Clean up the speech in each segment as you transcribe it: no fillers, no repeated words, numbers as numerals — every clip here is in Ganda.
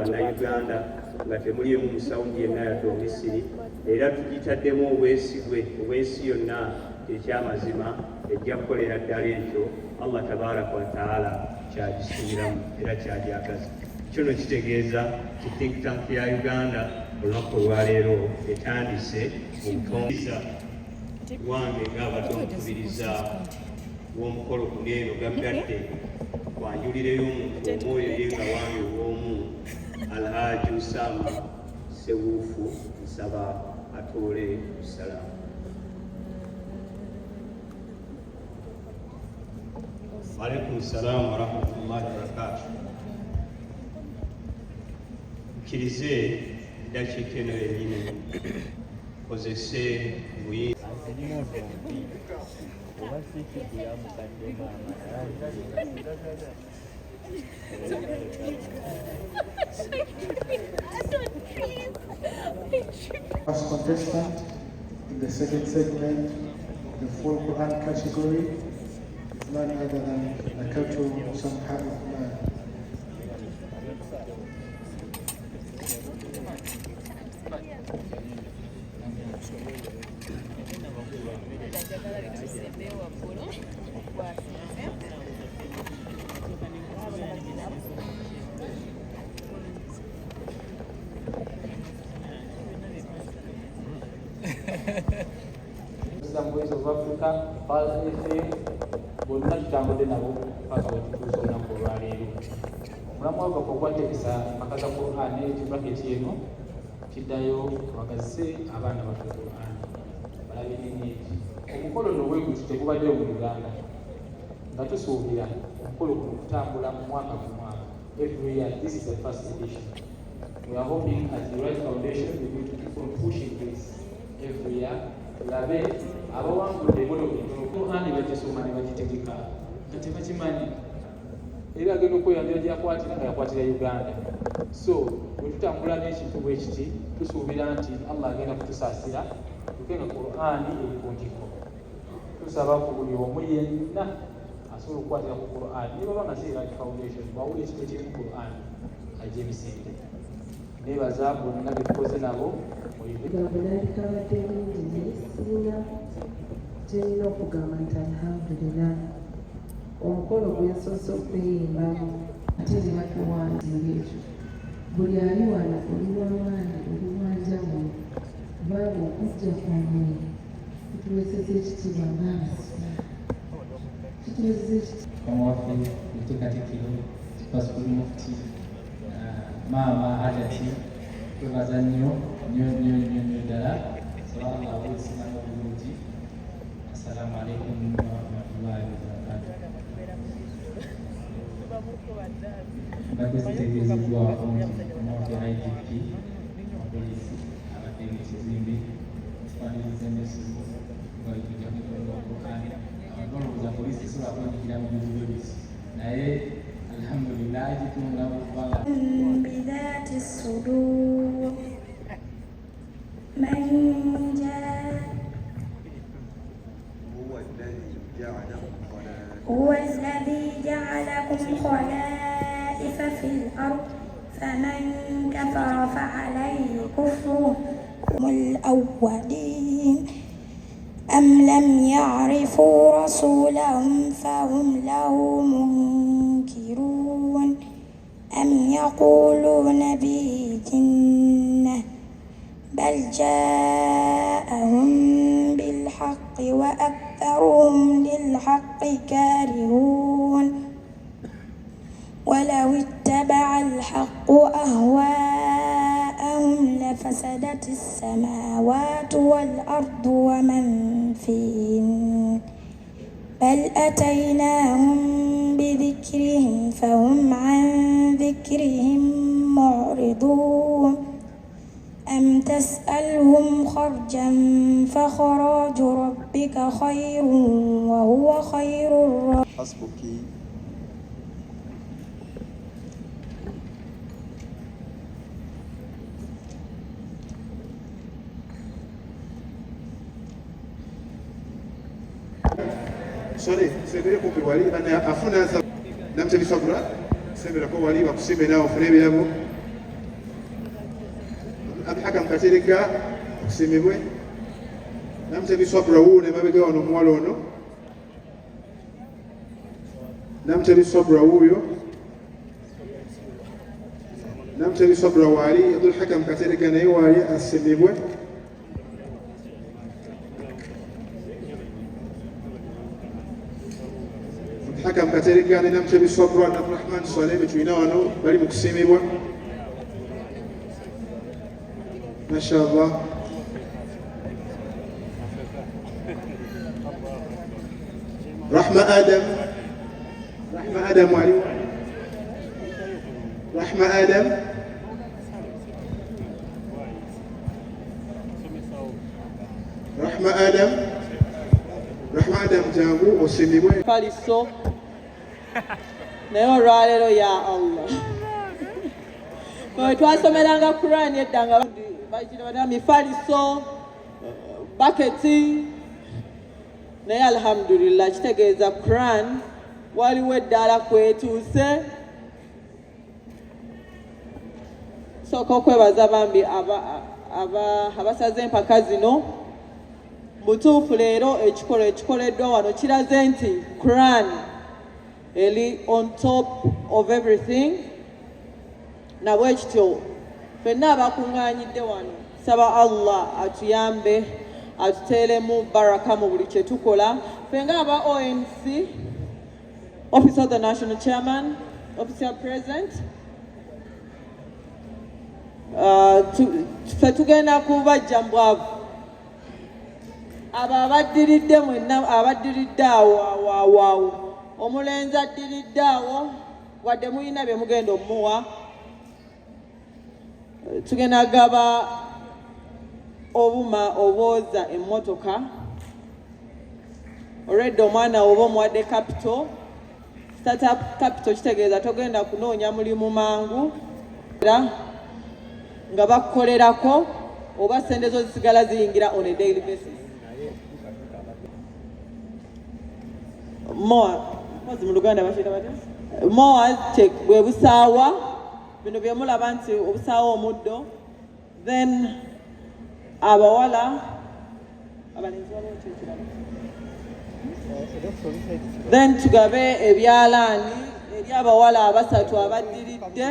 Bannayuganda nga temuliimu Musaudi yenna yadde Omisiri, era tugitaddemu obwesigwe obw'ensi yonna ekyamazima ejja kukolera ddala ekyo Allah tabaraka wataala kyagisuubiramu era kyagyagaza. Kino kitegeeza ti think tank ya Uganda olunaku olwaleero etandise mu butongiza wange ng'abadde omukubiriza w'omukolo guno eno gaggadde kwanjulireyo omuntu omwoyo ye nga wange ow'omu Alhaji Usama Sewuufu, nsaba atoole salaamu. Waalaikum salaamu warahmatullahi wabarakatuh. Nkirize eddakiika eno yennyini kozese buyinza First contestant in the second segment, the full Quran category, is none other than Nakato Samha Uthman. Muslim Voice of Africa, Pearl FM, bonna tutambudde nabo paka wetutuusa olunaku olwaleero. Omulamwa gwaffe ogwategesa empaka za Quran eri eno kiddayo twagazise abaana baffe Quran balabe n'enyeegi. Omukolo no bweguti tegubaddeyo mu Uganda, nga tusuubira omukolo guno kutambula mu mwaka ku mwaka. Every year, this is the first edition. We are hoping as the Right Foundation we're going to keep on pushing this every year. Tulabe abawangudde emotoka entono Quran bagisoma ne bagitegeka nga tebakimanyi, era agenda okweyanjula gyakwatira nga yakwatira Uganda. So bwe tutambula n'ekintu bwe kiti, tusuubira nti Allah agenda kutusaasira tuke nga Qur'ani eri ku ntikko. Tusaba ku buli omu yenna asobola okukwatira ku Qur'ani, ne baba nga si Right Foundation, bwawula ekintu ekirimu Qur'ani ajja emisinde. Nebaza bonna betukoze nabo. Ebigambo nandikabadde bingi, naye sirina kyenina okugamba nti alhamdulillah, omukolo gwensoose okweyimbamu ate ne batuwandiira ekyo. Buli ali wano oli w'amaanyi, oli wanjawulo, kubanga okujja kwammwe kutuweeseza ekitiibwa ng'abasiraamu, kituweeseza ekitiibwa. Mukama waffe ete Katikkiro, Pastor Mufti, maama Hajati, twebaza nnyo nnyo nnyo nnyo nnyo ddala. Saba Allah abawe ekisinga obulungi. Assalamu alaikum warahmatullahi wabarakatuh. Mbadde zitegeezeddwako nti mukama waffe IGP wa poliisi abadde mu kizimbe kifaniriza emisimu nga tujja kukola Qur'an. Abantu balowooza poliisi esobola kwenyigira mu bintu bwe biti, naye alhamdulillah IGP omulamu kubanga بذات الصدور من جاء هو الذي جعلكم خلائف في الأرض فمن كفر فعليه كفره الأولين أم لم يعرفوا رسولهم فهم له منكرون أم يقولون به جنة بل جاءهم بالحق وأكثرهم للحق كارهون ولو اتبع الحق أهواءهم لفسدت السماوات والأرض ومن فيهن بل أتيناهم بذكرهم فهم عن ذكرهم معرضون أم تسألهم خرجا فخراج ربك خير وهو خير الرازقين. حسبك. Sorry, sembere kumpi wali bana afuna Namutebi Fabra, semberako wali bakusimbe naawe ofune ebirabo. Abdulhakam Katerega okusiimibwe. Namutebi Swabra wuuno emabega wano omuwala ono. Namutebi Swabra wuuyo. Namutebi Swabra waali, Abdulhakam Katerega naye waali asiimibwe. Hakam Katerega ne Namutebi Swabra ne Abdurahman Saleh betulina wano bali mu kusiimibwa. Mashallah. Rahma Adam. Rahma Adam waliwo. Rahma Adam. Rahma Adam. Rahma Adam jangu osimibwe. Faliso naye olwaleero ya Allah bwe twasomeranga Quran edda nga bagira mifaliso baketi naye alhamdulillah kitegeeza Quran waliwo eddaala kwetuuse. Sooka okwebaza bambi abasaze empaka zino. Mutuufu leero ekikolwa ekikoleddwa wano kiraze nti Quran eri on top of everything. Nabwe kityo ffenna abakuŋŋaanyidde wano saba Allah atuyambe atuteeremu baraka mu buli kye tukola. Ffe nga aba ONC, Office of the National Chairman, Officer President, ffe tugenda kubajja mu bwavu. Abo abaddiridde mwenna, abaddiridde awo awo awo awo, omulenzi addiridde awo wadde mulina bye mugenda omuwa, tugenda gaba obuma obwoza emmotoka. Olwedde omwana oba omuwadde capital, startup capital kitegeeza togenda kunoonya mulimu mangu era nga bakukolerako oba ssente zo zisigala ziyingira on a daily basis. Moa mpozi mu Luganda bakiyita batya? Moa bwe busaawa bino bye mulaba nti obusaawa omuddo. Then abawala abalenzi waliwo ki ekirala? Then tugabe ebyalaani eri abawala abasatu abaddiridde,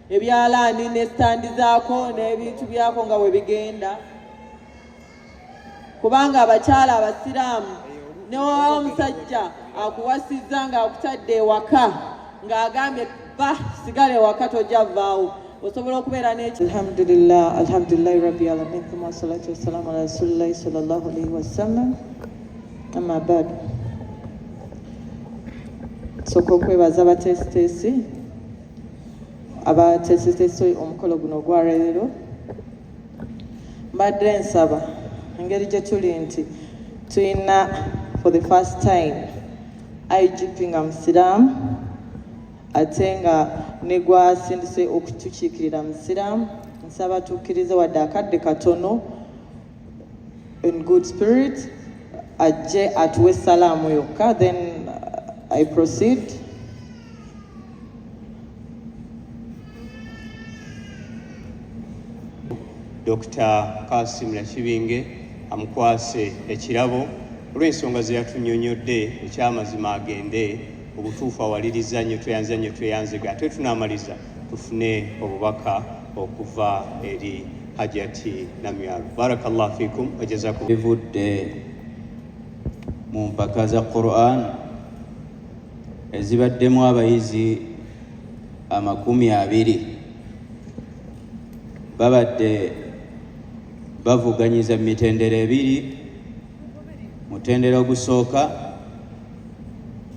ebyalaani ne sitandi zaako n'ebintu byako nga bwe bigenda, kubanga abakyala abasiraamu ne waba omusajja akuwasizza ng'akutadde ewaka ng'agambye ba sigala ewaka tojja vaawo, osobola okubeera n'eki. Alhamdulillah, alhamdulillahi rabbi alamin, thumma salatu wassalamu ala rasulillahi sallallahu alaihi wasallam, amma bad. Nsooka okwebaza abateesiteesi abateesiteesi omukolo guno ogwa leero. Mbadde nsaba engeri gye tuli nti tulina for the first time IGP nga musiraamu ate nga ne gwasindise okutukiikirira musiraamu, nsaba tukkirize wadde akadde katono in good spirit ajje atuwe salaamu yokka, then I proceed. Dr. Kasim Nakibinge amukwase ekirabo olw'ensonga ze yatunnyonnyodde. Ekyamazima agende obutuufu awaliriza nnyo, tweyanza nnyo, tweyanzege, ate tunaamaliza tufune obubaka okuva eri Hajati Namyalo. Barakallahu fikum wajazakum. Bivudde mu mpaka za Quran ezibaddemu abayizi 20 babadde bavuganyiza mu mitendera ebiri. Mutendera ogusooka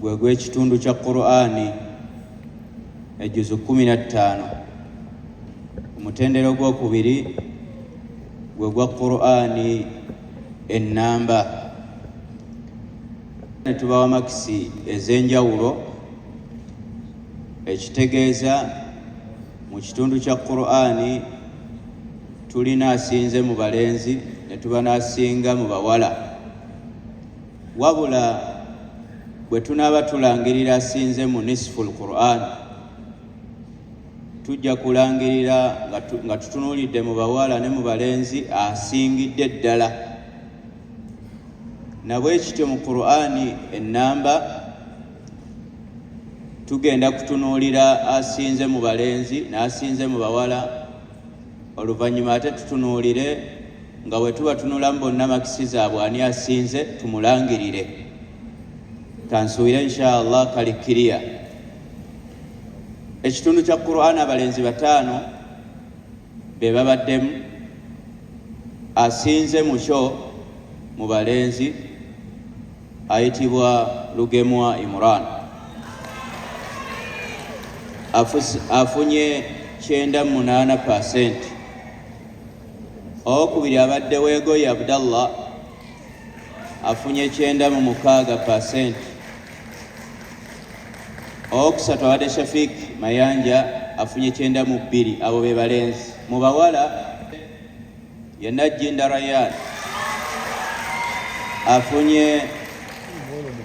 gwe gw'ekitundu kya Qur'ani ejuzu 15. Omutendera ogwokubiri gwe gwa Qur'ani ennamba, ne tubawa makisi ez'enjawulo, ekitegeeza mu kitundu kya Qur'ani tulina asinze mu balenzi ne tuba n'asinga mu bawala. Wabula bwe tunaaba tulangirira asinze mu nisful Qur'an, Tujja kulangirira nga tutunuulidde mu bawala ne mu balenzi asingidde ddala. Na bwe kityo mu Qur'ani ennamba tugenda kutunuulira asinze mu balenzi n'asinze mu bawala, oluvannyuma ate tutunuulire nga bwe tuba tunulamu bonna makisi zaabwe ani asinze tumulangirire. Kansuubire insha Allah kali kiriya. Ekitundu kya Qur'an abalenzi bataano be babaddemu, asinze mukyo mu balenzi ayitibwa Lugemwa Imran, afunye 98%. Owokubiri abadde Weegoye Abdallah, afunye 96%. Owokusatu abadde Shafik Mayanja, afunye 92. Abo be balenzi. Mu bawala ye Najjinda Rayan, afunye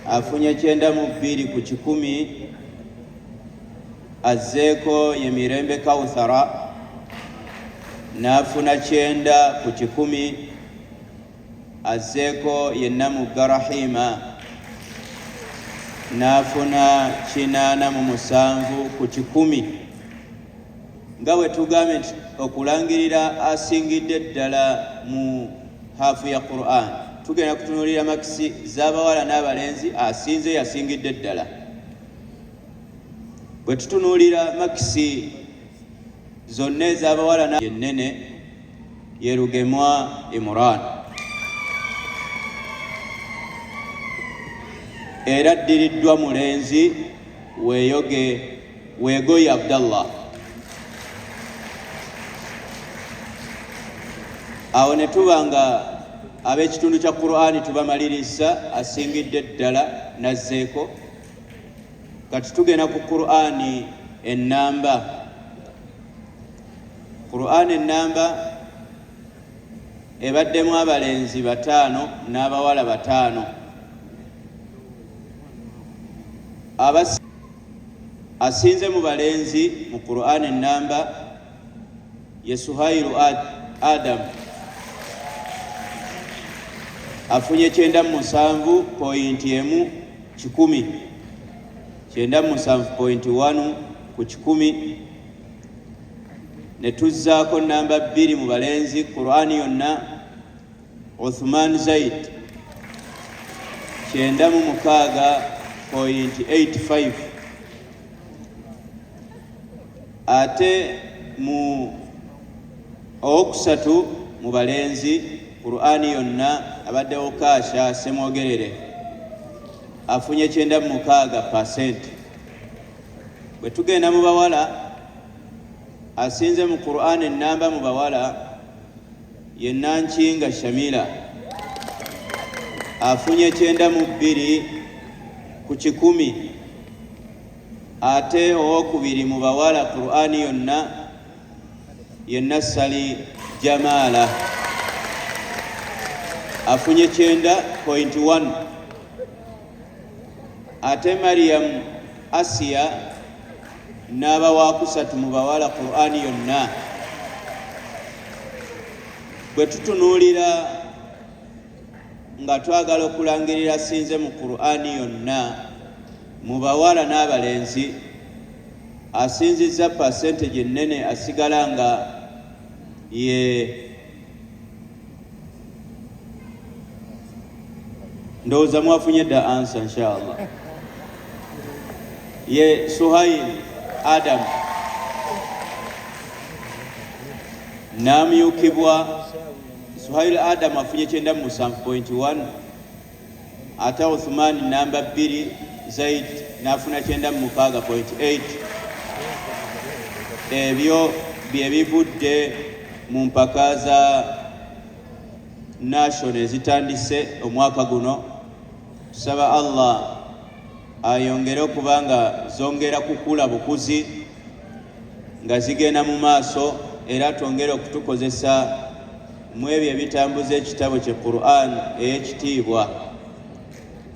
92%. Azzeeko ye Mirembe Kauthara n'afuna 90%. Azzeeko ye Namugga Rahima n'afuna 87%. Nga bwe tugambye nti okulangirira asingidde ddala mu haafu ya Qur'an, tugenda kutunuulira makisi z'abawala n'abalenzi, asinze yasingidde ddala. Bwe tutunuulira makisi zonna ez'abawala ennene ye Lugemwa Imran, era addiriddwa mulenzi Weeyoge Weegoye Abdallah. Awo ne tuba nga ab'ekitundu kya Qur'ani tubamalirizza, asingidde ddala n'azzeeko. Kati tugenda ku Qur'ani ennamba. Qur'ani ennamba ebaddemu abalenzi 5 n'abawala 5. Asinze mu balenzi mu Qur'ani ennamba ye Suhailu Adam, afunye 97.1 kikumi, 97.1 ku kikumi. Ne tuzzaako namba 2 mu balenzi Qur'ani yonna Uthman Zaid, 96.85. Ate mu owokusatu mu balenzi Qur'ani yonna abadde Okasha Semwogerere, afunye 96%. Bwe tugenda mu bawala, asinze mu Qur'ani ennamba mu bawala ye Nankinga Shamila, afunye 92 ku kikumi. Ate owokubiri mu bawala Qur'ani yonna ye Nassali Jamala, afunye 90.1. Ate Mariam Asiya n'aba wakusatu mu bawala Qur'ani yonna. Bwe tutunuulira nga twagala okulangirira asinze mu Qur'ani yonna mu bawala n'abalenzi, asinzizza percentage ennene asigala nga ye ndowooza mwafunye dda ansa inshallah, ye Suhail Adam, n'amyukibwa. Suhail Adam afunye 97.1, ate Uthman namba 2 Zaid n'afuna 96.8. Ebyo bye bivudde mu mpaka za national ezitandise omwaka guno. Tusaba Allah ayongere okuba nga zongera kukula bukuzi nga zigenda mu maaso, era twongere okutukozesa mu ebyo ebitambuza ekitabo kye Qur'an ey'ekitiibwa.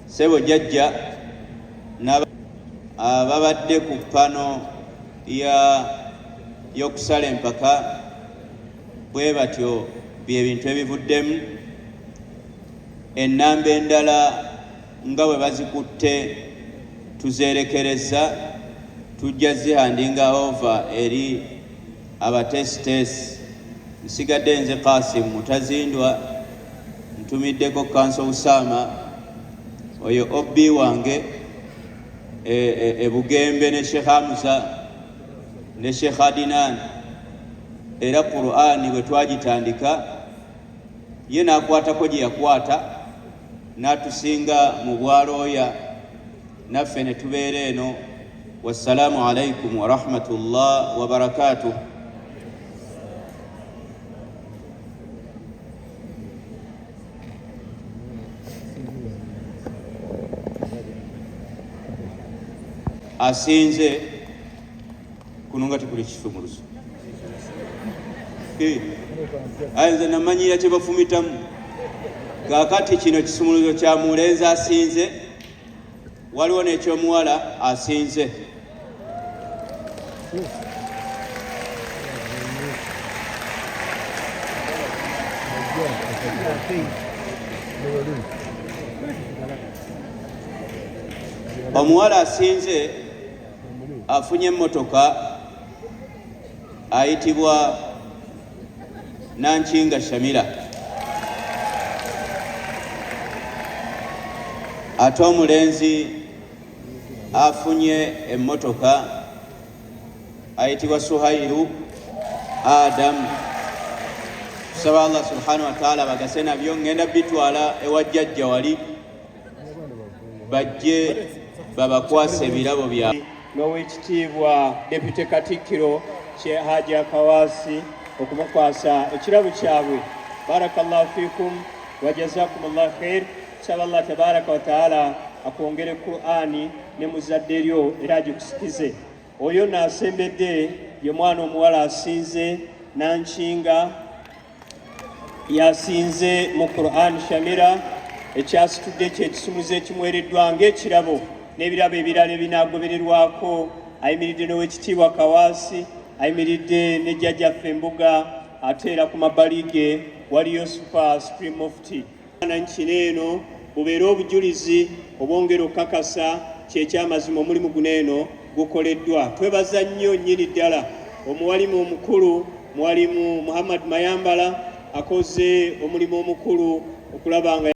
Ssebo jjajja ababadde ku pano ya y'okusala empaka bwe batyo bye bintu ebivuddemu. Ennamba endala nga bwe bazikutte tuzeerekereza, tujja zihandinga over eri abateesiteesi. Nsigadde nze Kasim Mutazindwa, ntumiddeko Kanso Usama oyo OB wange e Bugembe ne Sheikh Hamza ne Sheikh Adinan. Era Qur'ani bwe twagitandika ye n'akwatako gye yakwata n'atusinga mu bwalooya, naffe ne tubeera eno. Wassalaamu alaikum warahmatullah wabarakatuh. Asinze kuno nga tekuli kisumuluzo, ayinza namanyira kye bafumitamu. Kaakati kino kisumuluzo kya mulenzi asinze, waliwo n'ekyomuwala asinze. Omuwala asinze afunye emmotoka ayitibwa Nankinga Shamira, ate omulenzi afunye emmotoka ayitibwa Suhairu Adamu. Tusaba Allah subhanahu wa ta'ala bagase nabyo. Ngenda bitwala ewa jjajja wali bajje babakwasa ebirabo bya N'owekitiibwa Deputy Katikkiro Sheikh Haji Kawaasi okumukwasa ekirabo kyabwe. Barakallahu fikum wa jazakumullahu khair. Tusaba Allah tabaraka wa taala akwongere Qur'ani ne muzadde lyo era agikusikize. Oyo naasembedde ye mwana omuwala asinze, Nankinga yasinze mu Quran Shamira, ekyasitudde kye ekisumuzo ekimuweereddwa ng'ekirabo n'ebirabo ebirala ebinaagobererwako. Ayimiridde n'owekitiibwa Kawaasi, ayimiridde ne jjajjaffe Embuga, ate era ku mabbali ge waliyo Super Supreme Mufti. Kino eno bubeere obujulizi obwongera okukakasa kyekyamazima omulimu guno eno gukoleddwa. Twebaza nnyo nnyini ddala omuwalimu omukulu Mwalimu Muhammad Mayambala akoze omulimu omukulu okulaba nga